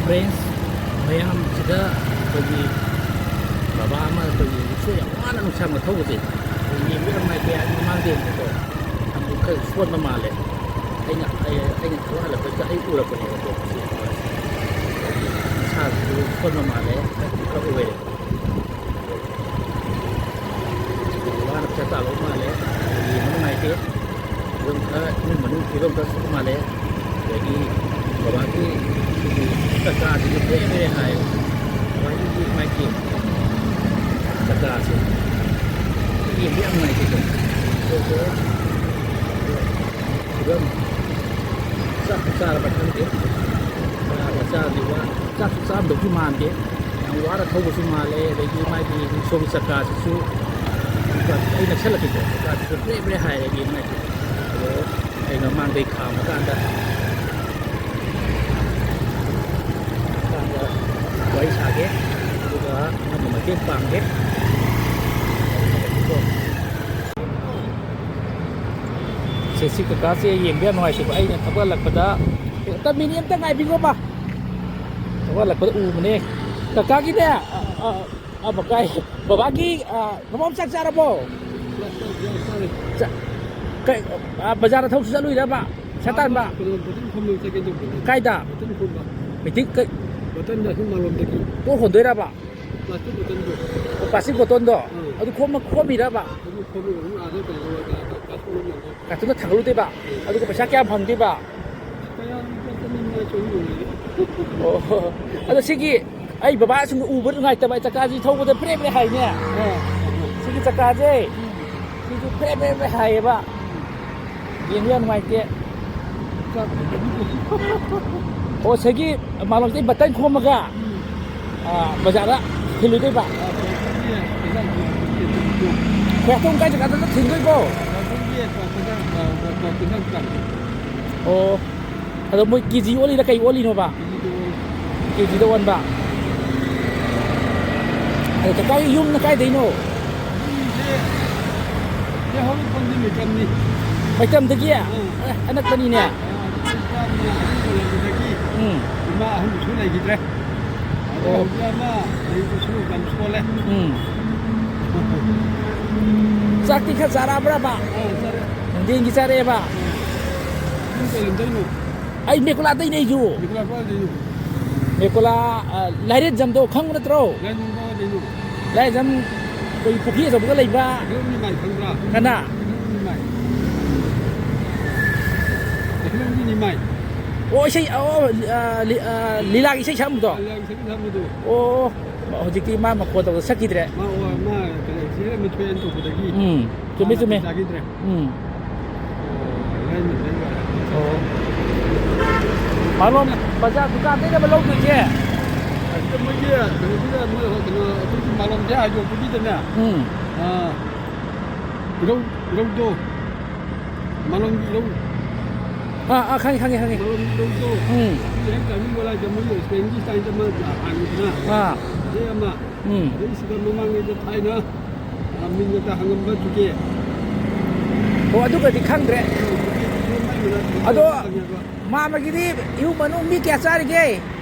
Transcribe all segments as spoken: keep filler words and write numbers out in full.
Friends ꯃꯌꯥꯝꯁꯤꯗ ꯑꯩꯈꯣꯏꯒꯤ ꯕꯕꯥ ꯑꯃ ꯑꯩꯈꯣꯏꯒꯤ ꯔꯤꯛꯁꯣ ꯌꯥꯝ ꯋꯥꯅ ꯅꯨꯡꯁꯥꯡꯅ ꯊꯧꯕꯁꯦ ꯑꯩꯈꯣꯏ ꯌꯦꯡꯕ ꯌꯥꯝ ꯅꯨꯡꯉꯥꯏꯇꯦ꯫ ꯑꯩ ꯃꯃꯥꯡꯗ ꯌꯦꯡꯕꯗꯣ ꯑꯗꯨ ꯈꯔ ꯁꯣꯟꯕ ꯃꯥꯜꯂꯦ꯫ ꯑꯩꯅ ꯑꯩ- ꯑꯩꯅ ꯊꯧꯍꯜꯂꯛꯄꯁꯤꯗ ꯑꯩ ꯎꯔꯛꯄꯅꯦꯕꯀꯣ꯫ ꯁꯤ ꯃꯁꯥꯁꯤꯁꯨ ꯁꯣꯟꯕ ꯃꯥꯜꯂꯦ꯫ ꯈꯔ ꯑꯣꯏꯔꯦ꯫ ꯋꯥꯅ ꯄꯩꯁꯥ ꯇꯥꯜꯂꯕ ꯃꯥꯜꯂꯦ꯫ ꯌꯦꯡꯕ ꯅꯨꯡꯉꯥꯏꯇꯦ꯫ ꯐꯤꯕꯝ ꯈꯔ ꯏꯃꯨꯡ ꯃꯅꯨꯡ ꯐꯤꯕꯝ ꯈꯔ ꯁꯣꯛꯄ ꯃꯥꯜꯂꯦ꯫ ꯑꯗꯒꯤ ꯕꯕꯥꯒꯤ ꯁꯤꯒꯤ ꯆꯀꯥꯁꯤꯁꯨ ꯕ꯭ꯔꯦ ꯕ꯭ꯔꯦ ꯍꯥꯏ꯫ ꯕꯕꯥꯒꯤ ꯃꯥꯒꯤ ꯆꯀꯥꯁꯦ ꯌꯦꯡꯕ ꯌꯥꯝ ꯅꯨꯡꯉꯥꯏꯇꯦꯀꯣ꯫ ꯐꯤꯕꯝ ꯆꯥꯛ ꯆꯥꯔꯕ ꯈꯪꯗꯦ꯫ ꯆꯥꯔꯕ ꯆꯥꯗ꯭ꯔꯤꯕ ꯆꯥꯛꯁꯨ ꯆꯥꯔꯝꯗꯧꯁꯨ ꯃꯥꯟꯗꯦ꯫ ꯌꯥꯝ ꯋꯥꯅ ꯊꯧꯕꯁꯨ ꯃꯥꯜꯂꯦ꯫ ꯑꯗꯒꯤ ꯃꯥꯒꯤ ꯔꯤꯛꯁꯣꯒꯤ ꯆꯀꯥꯁꯤꯁꯨ ꯑꯩ ꯅꯛꯁꯜꯂꯛꯀꯦꯀꯣ꯫ ꯆꯀꯥꯁꯤꯁꯨ ꯕ꯭ꯔꯦ ꯕ꯭ꯔꯦ ꯍꯥꯏꯔꯦ ꯌꯦꯡꯉꯨ꯫ ꯑꯗꯣ ꯑꯩ ꯃꯃꯥꯡꯗꯩ ꯈꯥꯝꯃꯀꯥꯟꯗ ꯀꯥꯟꯗ ꯋꯥꯔꯤ ꯁꯥꯒꯦ꯫ ꯑꯗꯨꯒ ꯑꯉꯝꯕ ꯃꯇꯦꯡ ꯄꯥꯡꯒꯦ꯫ ꯁꯦ ꯁꯤ ꯀꯀꯥꯁꯦ ꯌꯦꯡꯕ ꯌꯥꯝ ꯅꯨꯡꯉꯥꯏꯇꯦꯕ꯫ ꯑꯩꯅ ꯊꯕꯛ ꯍꯜꯂꯛꯄꯗ ꯑꯝꯇ ꯃꯤꯅꯤꯠ ꯑꯝꯇ ꯉꯥꯏꯕꯤꯈꯣꯕ꯫ ꯊꯕꯛ ꯍꯜꯂꯛꯄꯗ ꯎꯕꯅꯦ꯫ ꯀꯀꯥꯒꯤꯅꯦ꯫ ꯑ, ꯑ, ꯑ, ꯀꯀꯥ, ꯕꯕꯥꯒꯤ, ꯑ, ꯕꯕꯥ ꯆꯥꯛ ꯆꯥꯔꯕꯣ? ꯆꯥꯛ, ꯀꯩ, ꯑ, ꯕꯖꯥꯔꯗ ꯊꯕꯛ ꯆꯠꯂꯨꯏꯔꯕ? ꯄꯩꯁꯥ ꯇꯥꯟꯕ? ꯀꯩꯅꯣ, ꯕꯇꯟ ꯈꯣꯝꯕ ꯆꯠꯀꯦ ꯇꯧꯕꯅꯦ꯫ ꯀꯥꯏꯗ? ꯕꯇꯟ ꯈꯣꯝꯕ꯫ ꯃꯤꯇꯤꯡ ꯀꯩ? ꯕꯇꯟꯗ ꯑꯁꯨꯝ ꯃꯥꯂꯣꯝꯗꯒꯤ꯫ ꯄꯣꯠ ꯍꯣꯟꯗꯣꯏꯔꯕ? ꯄ꯭ꯂꯥꯁꯇꯤꯛ ꯕꯇꯟꯗꯣ꯫ ꯑꯣ, ꯄ꯭ꯂꯥꯁꯇꯤꯛ ꯕꯣꯇꯜꯗꯣ? ꯎꯝ꯫ ꯑꯗꯨ ꯈꯣꯝꯃ-, ꯈꯣꯝꯃꯤꯔꯕ? ꯑꯗꯨ ꯈꯣꯝꯃꯒ ꯑꯗꯨꯝ ꯑꯥꯗ ꯀꯩꯅꯣ ꯇꯧꯔꯒ ꯀꯥ-, ꯀꯥ-, ꯀꯥꯊꯣꯛꯑꯒ ꯌꯣꯟꯕ꯫ ꯀꯥꯔꯇꯨꯟꯗ ꯊꯥꯡꯒꯠꯂꯨꯗꯣꯏꯕ? ꯎꯝ꯫ ꯑꯗꯨꯒ ꯄꯩꯁꯥ ꯀꯌꯥꯝ ꯐꯪꯗꯣꯏꯕ? ꯀꯌꯥ ꯂꯨꯄꯥ ꯆꯅꯤ ꯃꯉꯥ ꯆꯍꯨꯝ ꯌꯣꯜꯂꯦ꯫ ꯑꯣ, ꯑꯗꯣ ꯁꯤꯒꯤ ꯑꯩ ꯕꯕꯥ ꯁꯨꯝ ꯎꯕ ꯅꯨꯡꯉꯥꯏꯇꯕ, ꯑꯩ ꯆꯀꯥꯁꯤ ꯊꯧꯕꯗ ꯐ꯭ꯔꯦ ꯐ꯭ꯔꯦ ꯍꯥꯏꯅꯦ꯫ ꯑꯥ꯫ ꯁꯤꯒꯤ ꯆꯀꯥꯁꯦ, ꯎꯝ꯫ ꯁꯤꯁꯨ ꯐ꯭ꯔꯦ ꯐ꯭ꯔꯦ ꯐ꯭ꯔꯦ ꯍꯥꯏꯌꯦꯕ꯫ ꯌꯦꯡꯕ ꯌꯥꯝ ꯅꯨꯡꯉꯥꯏꯇꯦ꯫ ꯑꯣ, ꯁꯤꯒꯤ ꯃꯥꯂꯣꯝꯗꯒꯤ ꯕꯇꯟ ꯈꯣꯝꯃꯒ, ꯎꯝ꯫ ꯑꯥ, ꯕꯖꯥꯔꯗ ꯊꯤꯜꯂꯨꯗꯣꯏꯕ꯫ ꯑꯥ, ꯕꯖꯥꯔꯗ ꯊꯤꯜꯂꯨꯗꯣꯏꯕ꯫ ꯈꯣꯏꯔꯥꯛꯇꯣꯡ ꯀꯥꯏ ꯖꯒꯥꯗꯅꯣ ꯊꯤꯟꯗꯣꯏꯕꯣ? ꯈꯣꯏꯔꯥꯛꯇꯣꯡꯒꯤ ꯀꯩꯅꯣꯗ, ꯑꯥ, ꯀꯩꯅꯣ ꯇꯧꯔꯀꯥꯟꯗ꯫ ꯑꯣ꯫ ꯑꯗꯣ ꯃꯣꯏ ꯀꯦ ꯖꯤ ꯑꯣꯜꯂꯤꯔ ꯀꯩ ꯑꯣꯜꯂꯤꯅꯣꯕ? ꯀꯦ ꯖꯤꯗ ꯑꯣꯟꯕ꯫ ꯑꯗꯣ ꯀꯀꯥꯒꯤ ꯌꯨꯝꯅ ꯀꯥꯏꯗꯩꯅꯣ? ꯌꯨꯝꯁꯦ ꯂꯩꯍꯧꯔꯣꯡ ꯈꯣꯡꯖꯤꯟ ꯂꯩꯀꯝꯅꯤ꯫ ꯃꯩꯇꯝꯗꯒꯤ? ꯑꯥ꯫ ꯑꯦ, ꯑꯅꯛꯄꯅꯤꯅꯦ꯫ ꯑꯥ, ꯑꯗꯨ ꯆꯥꯕꯅꯤ, ꯑꯗꯨ ꯌꯣꯜꯂꯛꯄꯗꯒꯤ ꯎꯝ꯫ ꯑꯃ ꯑꯍꯨꯝꯁꯨ ꯂꯩꯈꯤꯗ꯭ꯔꯦ꯫ ꯑꯗꯣ ꯑꯣ꯫ ꯍꯧꯖꯤꯛ ꯑꯃ ꯂꯩꯕꯁꯨ ꯌꯥꯝ ꯁꯣꯜꯂꯦ꯫ ꯎꯝ꯫ ꯆꯥꯛꯇꯤ ꯈꯔ ꯆꯥꯔꯛꯑꯕ꯭ꯔꯕ? ꯑꯥ, ꯆꯥꯔꯦ꯫ ꯅꯨꯡꯊꯤꯟꯒꯤ ꯆꯥꯔꯛꯑꯦꯕ? ꯑꯥ꯫ ꯅꯪ ꯀꯩ ꯂꯝꯗꯩꯅꯣ? ꯑꯩ ꯃꯦꯀꯨꯂꯥꯗꯩꯅꯦ ꯑꯩꯁꯨ꯫ ꯃꯦꯀꯨꯂꯥ ꯀꯥꯏꯗꯩꯅꯣ? ꯃꯦꯀꯨꯂꯥ, ꯑ, ꯂꯥꯏꯔꯦꯟꯖꯝꯗꯣ ꯈꯪꯕ ꯅꯠꯇ꯭ꯔꯣ? ꯂꯥꯏꯔꯦꯟꯖꯝ ꯀꯥꯏꯗꯩꯅꯣ? ꯂꯥꯏꯔꯦꯟꯖꯝ ꯑꯩꯈꯣꯏ ꯄꯨꯈ꯭ꯔꯤ ꯑꯆꯧꯕꯗ ꯂꯩꯕ꯫ ꯍꯦꯔꯣ ꯅꯤꯃꯥꯏ ꯈꯪꯕ꯭ꯔꯥ? ꯀꯅꯥ? ꯍꯦꯔꯣ ꯅꯤꯃꯥꯏ꯫ ꯍꯦꯔꯣꯒꯤ ꯅꯤꯃꯥꯏ꯫ ꯑꯣ, ꯏꯁꯩ, ꯑꯣ, ꯑ, ꯂꯤ-, ꯑ, ꯂꯤꯂꯥꯒꯤ ꯏꯁꯩ ꯁꯛꯑꯝꯕꯗꯣ? ꯂꯤꯂꯥꯒꯤ ꯏꯁꯩ ꯁꯛꯑꯝꯕꯗꯣ꯫ ꯑꯣ, ꯍꯧꯖꯤꯛꯇꯤ ꯃꯥ ꯃꯈꯣꯟ ꯇꯧꯕꯗ ꯁꯛꯈꯤꯗ꯭ꯔꯦ꯫ ꯃꯥ, ꯑꯣ, ꯃꯥ ꯀꯩꯅꯣ, ꯑꯦꯛꯁꯤꯗꯦꯟ ꯑꯃ ꯊꯣꯛꯑꯦꯅ ꯇꯧꯕꯗꯒꯤ ꯎꯝ, ꯆꯨꯝꯃꯤ, ꯃꯥ ꯆꯨꯝꯃꯤ꯫ ꯅꯥꯇꯩ ꯆꯥꯈꯤꯗ꯭ꯔꯦ꯫ ꯎꯝ꯫ ꯑꯣ, ꯂꯩꯃ, ꯂꯩꯃ꯫ ꯑꯣ꯫ ꯃꯥꯂꯣꯝ ꯕꯖꯥꯔ ꯗꯨꯀꯥꯟꯗꯩꯅꯦꯕ ꯂꯧꯗꯣꯏꯁꯦ? ꯑꯁꯤꯗ ꯃꯣꯏꯒꯤ ꯀꯩꯅꯣꯗꯨꯗ, ꯃꯣꯏ ꯀꯩꯅꯣ, ꯑꯩꯈꯣꯏꯒꯤ ꯃꯥꯂꯣꯝꯁꯦ ꯍꯥꯏꯗꯣꯛꯄꯒꯤꯗꯅꯦ꯫ ꯎꯝ꯫ ꯑꯥ, ꯏꯔꯧ, ꯏꯔꯧꯗꯣ꯫ ꯃꯥꯂꯣꯝꯒꯤ ꯏꯔꯧ꯫ ꯑꯥ, ꯑꯥ, ꯈꯪꯉꯦ, ꯈꯪꯉꯦ, ꯈꯪꯉꯦ꯫ ꯃꯥꯂꯣꯝꯒꯤ ꯏꯔꯧꯗꯣ꯫ ꯎꯝ꯫ ꯑꯗꯨ ꯍꯦꯛ ꯇꯥꯏꯃꯤꯡ ꯋꯥꯂꯥꯏꯗ ꯃꯣꯏꯒꯤ ꯁ꯭ꯄꯦꯟꯒꯤ ꯁ꯭ꯇꯥꯏꯜꯗ ꯑꯃ ꯍꯥꯡꯉꯤꯗꯅ꯫ ꯑꯥ꯫ ꯑꯗꯩ ꯑꯃ꯫ ꯎꯝ꯫ ꯑꯗꯩ ꯁꯤꯗ ꯃꯃꯥꯡꯉꯩꯗ ꯊꯥꯏꯅ, ꯑ, ꯃꯤꯡꯒ ꯇꯥ ꯍꯪꯉꯝꯕ ꯆꯨꯀꯦ꯫ ꯑꯣ, ꯑꯗꯨꯒꯗꯤ ꯈꯪꯗ꯭ꯔꯦ꯫ ꯆꯨꯀꯦ, ꯆꯨꯀꯦ ꯃꯥꯏ ꯃꯅꯥꯛꯇ ꯑꯗꯣ ꯍꯪꯉꯦꯕ꯫ ꯃꯥꯃꯒꯤꯗꯤ ꯏꯃꯨꯡ ꯃꯅꯨꯡ ꯃꯤ ꯀꯌꯥ ꯆꯥꯔꯤꯒꯦ?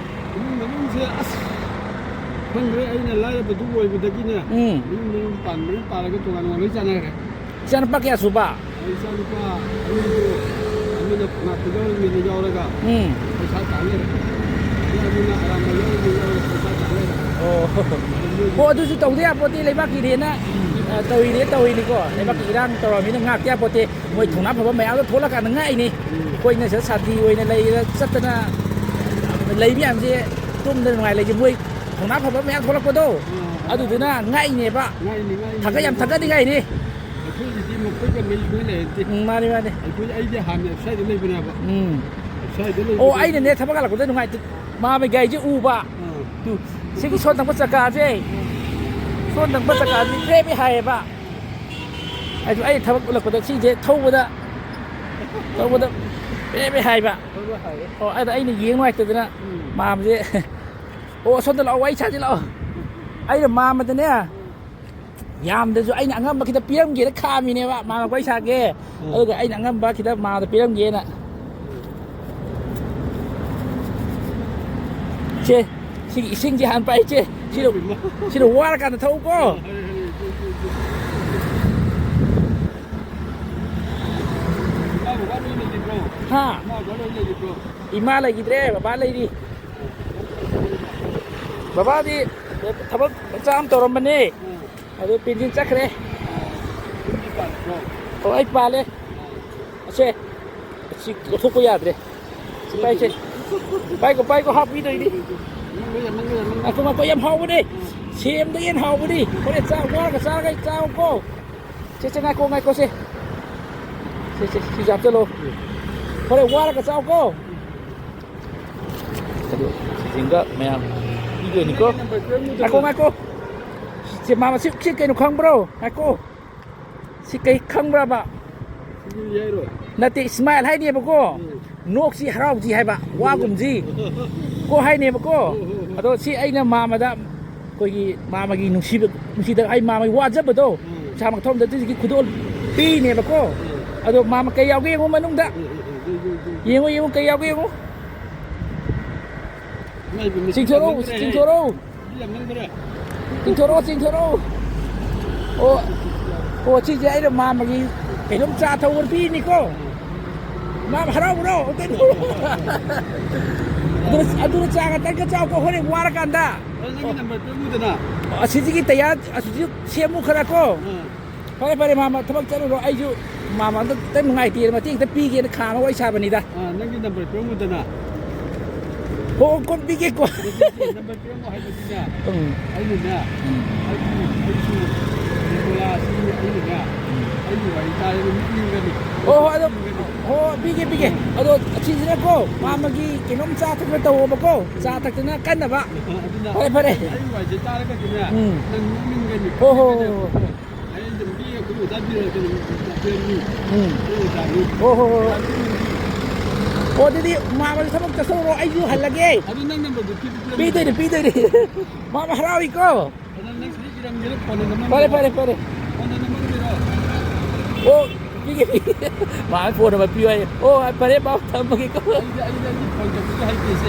ꯏꯃꯨꯡ ꯃꯅꯨꯡꯁꯦ ꯑꯁ ꯈꯪꯗ꯭ꯔꯦ, ꯑꯩꯅ ꯂꯥꯏꯔꯕꯗꯨ ꯑꯣꯏꯕꯗꯒꯤꯅꯦ, ꯎꯝ꯫ ꯃꯌꯨꯝ ꯃꯌꯨꯝ ꯄꯥꯟꯕꯅ ꯄꯥꯜꯂꯒ ꯇꯣꯉꯥꯟ ꯇꯣꯉꯥꯟ ꯂꯣꯏ ꯆꯥꯟꯅꯈ꯭ꯔꯦ꯫ ꯏꯆꯥꯅꯨꯄꯥ ꯀꯌꯥ ꯁꯨꯕ? ꯑꯩ ꯏꯆꯥꯅꯨꯄꯥ ꯑꯅꯤꯗꯨ, ꯑꯃꯅ ꯉꯥꯛꯇ ꯌꯥꯎꯔꯝꯃꯤꯅ ꯌꯥꯎꯔꯒ ꯎꯝ꯫ ꯄꯩꯁꯥ ꯇꯥꯟ ꯂꯩꯔꯦ꯫ ꯑꯗꯩ ꯑꯃꯅ ꯑꯔꯥꯝꯕꯥꯏ ꯌꯥꯎꯔꯝꯃꯤꯅ ꯌꯥꯎꯔꯒ ꯄꯩꯁꯥ ꯇꯥꯟ ꯂꯩꯔꯦ꯫ ꯑꯣ꯫ ꯑꯗꯩ ꯃꯣꯏꯒꯤ ꯑꯣ, ꯑꯗꯨꯁꯨ ꯇꯧꯗ ꯌꯥꯄꯣꯠꯇꯦ, ꯂꯩꯕꯥꯛꯀꯤꯅꯦꯅ, ꯑ, ꯇꯧꯔꯤꯅꯦ ꯇꯧꯔꯤꯅꯤꯀꯣ꯫ ꯂꯩꯕꯥꯛꯀꯤ ꯏꯔꯥꯡ ꯇꯧꯔꯕꯅꯤꯅ ꯉꯥꯛꯇ ꯌꯥꯄꯣꯠꯇꯦ꯫ ꯃꯣꯏ ꯎꯝ꯫ ꯊꯧꯅꯥ ꯐꯕ ꯃꯌꯥꯝꯗꯣ ꯊꯣꯛꯂꯛꯀꯥꯟꯗ ꯉꯥꯛꯏꯅꯦ꯫ ꯎꯝ꯫ ꯑꯩꯈꯣꯏꯅ ꯁꯤꯗ ꯁꯥꯟꯇꯤ ꯑꯣꯏꯅ ꯂꯩꯔ ꯆꯠꯇꯅ ꯂꯩ ꯃꯌꯥꯝꯁꯦ ꯇꯨꯝꯗꯅ ꯅꯨꯡꯉꯥꯏ ꯂꯩꯁꯦ꯫ ꯃꯣꯏ ꯊꯧꯅꯥ ꯐꯕ ꯃꯌꯥꯝ ꯊꯣꯛꯂꯛꯄꯗꯣ, ꯎꯝ꯫ ꯑꯗꯨꯗꯨꯅ ꯉꯥꯛꯏꯅꯦꯕ꯫ ꯉꯥꯛꯏꯅꯦ, ꯉꯥꯛꯏꯅꯦ꯫ ꯊꯥꯒꯠ-, ꯌꯥꯝ ꯊꯥꯒꯠꯅꯤꯡꯉꯥꯏꯅꯤ꯫ ꯑꯩꯈꯣꯏꯒꯤꯗꯤ ꯃꯈꯣꯏꯒ ꯃꯔꯤ ꯁꯨꯡꯂꯩ ꯂꯩꯅꯗꯦ꯫ ꯎꯝ, ꯃꯥꯅꯤ, ꯃꯥꯅꯤ꯫ ꯑꯩꯈꯣꯏ, ꯑꯩꯗꯤ ꯍꯥꯟꯅ ꯑꯦꯐꯁꯥꯏꯗ ꯂꯩꯕꯅꯦꯕ꯫ ꯎꯝ꯫ ꯑꯦꯐꯁꯥꯏꯗ ꯑꯣ, ꯂꯩꯕꯗꯒꯤ ꯑꯩꯅꯅꯦ ꯊꯕꯛ ꯍꯜꯂꯛꯄꯗ ꯅꯨꯡꯉꯥꯏꯇꯦ꯫ ꯃꯥꯃꯒꯤ ꯒꯥꯔꯤꯁꯦ ꯎꯕ꯫ ꯑꯥ꯫ ꯁꯤꯒꯤ ꯁꯣꯟ ꯊꯪꯕ ꯆꯀꯥꯁꯦ, ꯁꯣꯟ ꯊꯪꯕ ꯆꯀꯥꯁꯦ ꯄ꯭ꯔꯦꯞ ꯍꯥꯏꯌꯦꯕ꯫ ꯑꯗꯨ ꯑꯩ ꯊꯕꯛ ꯎꯠꯂꯛꯄꯗ ꯁꯤꯁꯦ ꯊꯧꯕꯗ, ꯊꯧꯕꯗ ꯄ꯭ꯔꯦꯞ ꯍꯥꯏꯕ꯫ ꯊꯧꯕ ꯍꯥꯏꯌꯦ꯫ ꯑꯣ, ꯑꯗ ꯑꯩꯅ ꯌꯦꯡ ꯅꯨꯡꯉꯥꯏꯇꯗꯅ ꯎꯝ꯫ ꯃꯥꯃꯁꯦ, "ꯑꯣ, ꯑꯁꯣꯝꯗ ꯂꯥꯛꯑꯣ, ꯋꯥꯔꯤ ꯁꯥꯁꯤ ꯂꯥꯛꯑꯣ"꯫ ꯑꯩꯅ ꯃꯥꯃꯗꯅꯦ, ꯌꯥꯝꯗ꯭ꯔꯁꯨ ꯑꯩꯅ ꯑꯉꯝꯕ ꯈꯤꯇ ꯄꯤꯔꯝꯒꯦꯅ ꯈꯥꯝꯃꯤꯅꯦꯕ, ꯃꯥꯃ ꯋꯥꯔꯤ ꯁꯥꯒꯦ꯫ ꯎꯝ꯫ ꯑꯗꯨꯒ ꯑꯩꯅ ꯑꯉꯝꯕ ꯈꯤꯇ ꯃꯥꯃꯗ ꯄꯤꯔꯝꯒꯦꯅ꯫ ꯏꯆꯦ, ꯁꯤꯒꯤ ꯏꯁꯤꯡꯁꯦ ꯍꯥꯟꯅ ꯄꯥꯏ, ꯏꯆꯦ꯫ ꯁꯤꯗ, ꯁꯤꯗ ꯋꯥꯔꯀꯥꯟꯗ ꯊꯛꯎꯀꯣ꯫ ꯏꯃꯥ ꯕꯕꯥ ꯂꯣꯏ ꯂꯩꯔꯤꯕ꯭ꯔꯣ? ꯍꯥ? ꯏꯃꯥ ꯕꯕꯥ ꯂꯣꯏ ꯂꯩꯔꯤꯕ꯭ꯔꯣ? ꯏꯃꯥ ꯂꯩꯈꯤꯗ꯭ꯔꯦ, ꯕꯕꯥ ꯂꯩꯔꯤ꯫ ꯕꯕꯥꯗꯤ ꯊꯕꯛ ꯃꯆꯥ ꯑꯃ ꯇꯧꯔꯝꯕꯅꯦ꯫ ꯎꯝ꯫ ꯑꯗꯨ ꯄꯦꯟꯁꯤꯟ ꯆꯠꯈ꯭ꯔꯦ꯫ ꯌꯨꯝꯗꯤ ꯄꯥꯜꯂꯕ꯭ꯔꯣ? ꯑꯣ, ꯑꯩ ꯄꯥꯜꯂꯦ꯫ ꯑꯁꯦ, ꯑꯁꯤ ꯂꯧꯊꯣꯛꯄ ꯌꯥꯗ꯭ꯔꯦ꯫ ꯁꯤ ꯄꯥꯏꯁꯦ꯫ ꯄꯥꯏꯀꯣ, ꯄꯥꯏꯀꯣ, ꯍꯥꯞꯄꯤꯗꯣꯏꯅꯤ꯫ ꯅꯪ ꯂꯣꯏ ꯌꯥꯝ, ꯅꯪ ꯂꯣꯏ ꯌꯥꯝ, ꯅꯪ ꯂꯣꯏ ꯉꯥꯏꯈꯣ, ꯉꯥꯏꯈꯣ, ꯌꯥꯝ ꯍꯥꯎꯕꯅꯦ꯫ ꯎꯝ꯫ ꯁꯦꯝꯗꯒꯤ ꯍꯦꯟꯅ ꯍꯥꯎꯕꯅꯤ꯫ ꯍꯣꯔꯦꯟ ꯆꯥꯛ ꯋꯥꯔꯒ ꯆꯥꯔꯒ ꯆꯥꯎꯀꯣ꯫ ꯁꯦ, ꯁꯦ, ꯉꯥꯏꯈꯣ, ꯉꯥꯏꯈꯣ, ꯁꯦ꯫ ꯁꯦ, ꯁꯦ, ꯁꯤꯁꯨ ꯍꯥꯞꯆꯜꯂꯣ꯫ ꯎꯝ꯫ ꯍꯣꯔꯦꯟ ꯋꯥꯔꯒ ꯆꯥꯎꯀꯣ꯫ ꯑꯗꯨ ꯁꯤꯁꯤꯡꯒ ꯃꯌꯥꯝ ꯄꯤꯗꯣꯏꯅꯤꯀꯣ꯫ ꯅꯪꯒꯤ ꯅꯝꯕꯔ ꯇꯨꯋꯦꯜꯐ ꯃꯨꯗꯅ꯫ ꯉꯥꯏꯈꯣ, ꯉꯥꯏꯈꯣ꯫ ꯁꯤ, ꯃꯥꯃ, ꯁꯤ, ꯁꯤ ꯀꯩꯅꯣ ꯈꯪꯕ꯭ꯔꯣ? ꯉꯥꯏꯈꯣ꯫ ꯁꯤ ꯀꯩ ꯈꯪꯕ꯭ꯔꯕ? ꯁꯤꯗꯤ ꯌꯥꯏꯔꯣ? ꯅꯠꯇꯦ, ꯏꯁꯃꯥꯏꯜ ꯍꯥꯏꯅꯦꯕꯀꯣ꯫ ꯎꯝ꯫ ꯅꯣꯛꯁꯤ ꯍꯔꯥꯎꯁꯤ ꯍꯥꯏꯕ, ꯋꯥꯒꯨꯝꯁꯤ ꯀꯣ ꯍꯥꯏꯅꯦꯕꯀꯣ꯫ ꯍꯣꯏ, ꯍꯣꯏ, ꯍꯣꯏ꯫ ꯑꯗꯣ ꯁꯤ ꯑꯩꯅ ꯃꯥꯃꯗ, ꯑꯩꯈꯣꯏꯒꯤ ꯃꯥꯃꯒꯤ ꯅꯨꯡꯁꯤꯕ, ꯅꯨꯡꯁꯤꯗ ꯑꯩ ꯃꯥꯃꯒꯤ ꯋꯥꯖꯕꯗꯣ ꯎꯝ꯫ ꯄꯩꯁꯥ ꯃꯊꯧ ꯑꯝꯇ ꯇꯧꯗ꯭ꯔꯤꯉꯩꯒꯤ ꯈꯨꯗꯣꯜ ꯄꯤꯅꯦꯕꯀꯣ꯫ ꯎꯝ꯫ ꯑꯗꯣ ꯃꯥꯃ ꯀꯩ ꯌꯥꯎꯒꯦ ꯌꯦꯡꯉꯨ ꯃꯅꯨꯡꯗ꯫ ꯎꯝ, ꯎꯝ, ꯎꯝ, ꯎꯝ, ꯎꯝ, ꯎꯝ꯫ ꯌꯦꯡꯉꯨ, ꯌꯦꯡꯉꯨ, ꯀꯩ ꯌꯥꯎꯒꯦ ꯌꯦꯡꯉꯨ꯫ ꯏꯃꯥꯏ ꯄꯦꯝꯃ, ꯁꯤ ꯆꯤꯡꯊꯣꯔꯛꯎ, ꯌꯥꯝꯃꯟꯈ꯭ꯔꯦ꯫ ꯆꯤꯡꯊꯣꯔꯛꯎ꯫ ꯁꯤ ꯌꯥꯝꯃꯟꯈ꯭ꯔꯦ꯫ ꯆꯤꯡꯊꯣꯔꯛꯑꯣ, ꯆꯤꯡꯊꯣꯔꯛꯑꯣ꯫ ꯑꯣ, ꯑꯣ, ꯁꯤꯁꯦ ꯑꯩꯅ ꯃꯥꯃꯒꯤ ꯀꯩꯅꯣꯝ ꯆꯥ ꯊꯧꯕ ꯄꯤꯅꯤꯀꯣ꯫ ꯃꯥꯃ ꯍꯔꯥꯎꯕ꯭ꯔꯣ? ꯑꯗꯨꯅ, ꯑꯗꯨꯅ ꯆꯥ ꯈꯛꯇꯪꯒ ꯆꯥꯎꯀꯣ, ꯍꯣꯔꯦꯟ ꯋꯥꯔꯀꯥꯟꯗ꯫ ꯑꯗꯣ ꯅꯪꯒꯤ ꯅꯝꯕꯔ ꯄꯤꯔꯝꯃꯨꯗꯅ꯫ ꯑꯁꯤꯁꯤꯒꯤ ꯇꯌꯥꯔ, ꯑꯁꯤꯁꯨ ꯁꯦꯝꯃꯨ ꯈꯔ ꯀꯣ꯫ ꯑꯥ꯫ ꯐꯔꯦ, ꯐꯔꯦ, ꯃꯥꯃ, ꯊꯕꯛ ꯆꯠꯂꯨꯔꯣ꯫ ꯑꯩꯁꯨ ꯃꯥꯃ ꯑꯝꯇ ꯈꯤꯇꯪ ꯅꯨꯡꯉꯥꯏꯇꯦꯅ ꯃꯇꯦꯡ ꯈꯤꯇ ꯄꯤꯒꯦꯅ ꯈꯥꯝꯃ ꯋꯥꯔꯤ ꯁꯥꯕꯅꯤꯗ꯫ ꯑꯥ, ꯅꯪꯒꯤ ꯅꯝꯕꯔ ꯄꯤꯔꯝꯃꯨꯗꯅ꯫ ꯍꯣ, ꯀꯣꯟ ꯄꯤꯒꯦ, ꯀꯣꯟ꯫ ꯅꯠꯇꯦ, ꯅꯠꯇꯦ, ꯅꯝꯕꯔ ꯄꯤꯔꯝꯃꯣ ꯍꯥꯏꯕꯗꯤꯅꯦ, ꯎꯝ꯫ ꯑꯩꯅꯅꯦ, ꯎꯝ꯫ ꯑꯩꯒꯤ, ꯑꯩꯁꯨ ꯅꯤꯀꯣꯂꯥꯁꯤ ꯑꯩꯅꯅꯦ, ꯎꯝ꯫ ꯑꯩꯒꯤ ꯋꯥꯔꯤ ꯇꯥꯔꯦ, ꯑꯗꯨꯝ ꯅꯣꯛꯅꯤꯡꯒꯅꯤ꯫ ꯍꯣ, ꯍꯣ, ꯑꯗꯣ, ꯅꯣꯛꯅꯤꯡꯒꯅꯤ꯫ ꯍꯣ, ꯄꯤꯒꯦ, ꯄꯤꯒꯦ꯫ ꯎꯝ꯫ ꯑꯗꯣ ꯑꯁꯤꯁꯤꯅꯀꯣ, ꯃꯥꯃꯒꯤ ꯀꯩꯅꯣꯝ ꯆꯥ ꯊꯛꯅ ꯇꯧꯋꯣꯕꯀꯣ, ꯆꯥ ꯊꯛꯇꯅ ꯀꯟꯅꯕ꯫ ꯑꯗꯨꯅ ꯐꯔꯦ, ꯐꯔꯦ꯫ ꯑꯩꯒꯤ ꯋꯥꯔꯤꯁꯦ ꯇꯥꯔꯒꯗꯤꯅꯦ, ꯎꯝ꯫ ꯅꯪ ꯅꯣꯛꯅꯤꯡꯒꯅꯤ꯫ ꯍꯣ, ꯍꯣ, ꯍꯣ, ꯍꯣ꯫ ꯑꯩ ꯑꯗꯨꯝ ꯄꯤꯔꯦ, ꯑꯩꯈꯣꯏ ꯑꯣꯖꯥ ꯄꯤꯔꯦ, ꯀꯩꯅꯣ, ꯄꯤꯔꯝꯃꯤ꯫ ꯎꯝ꯫ ꯑꯩꯈꯣꯏ ꯑꯣꯖꯥꯅꯤ꯫ ꯍꯣ, ꯍꯣ, ꯍꯣ꯫ ꯑꯣ, ꯑꯗꯨꯗꯤ ꯃꯥꯃꯁꯨ ꯊꯕꯛ ꯆꯠꯊꯣꯛꯎꯔꯣ, ꯑꯩꯁꯨ ꯍꯜꯂꯒꯦ꯫ ꯑꯗꯨ ꯅꯪ ꯅꯝꯕꯔꯗꯨ ꯄꯤꯗꯤ ꯄꯤꯔꯝꯃꯨ꯫ ꯄꯤꯗꯣꯏꯅꯦ, ꯄꯤꯗꯣꯏꯅꯦ꯫ ꯃꯥꯃ ꯍꯔꯥꯎꯏꯀꯣ꯫ ꯑꯗꯨ ꯅꯪ ꯁꯤꯗ ꯏꯔꯝꯒꯦꯔꯥ, ꯐꯣꯟ ꯅꯝꯕꯔ ꯐꯔꯦ, ꯅꯝꯕꯔ? ꯐꯔꯦ, ꯐꯔꯦ꯫ ꯐꯣꯟ ꯅꯝꯕꯔ ꯄꯤꯔꯣ꯫ ꯑꯣ, ꯄꯤꯒꯦ, ꯄꯤꯒꯦ꯫ ꯃꯥꯃ ꯐꯣꯟ ꯅꯝꯕꯔ ꯄꯤꯌꯨ ꯍꯥꯏꯌꯦ꯫ ꯑꯣ, ꯐꯔꯦ, ꯄꯥꯎ ꯊꯝꯃꯒꯦꯀꯣ꯫ ꯑꯩꯗꯤ, ꯑꯩꯗꯤ, ꯑꯩꯗꯤ ꯐꯣꯟ ꯇꯧꯕꯁꯨ ꯍꯩꯇꯦꯁꯦ꯫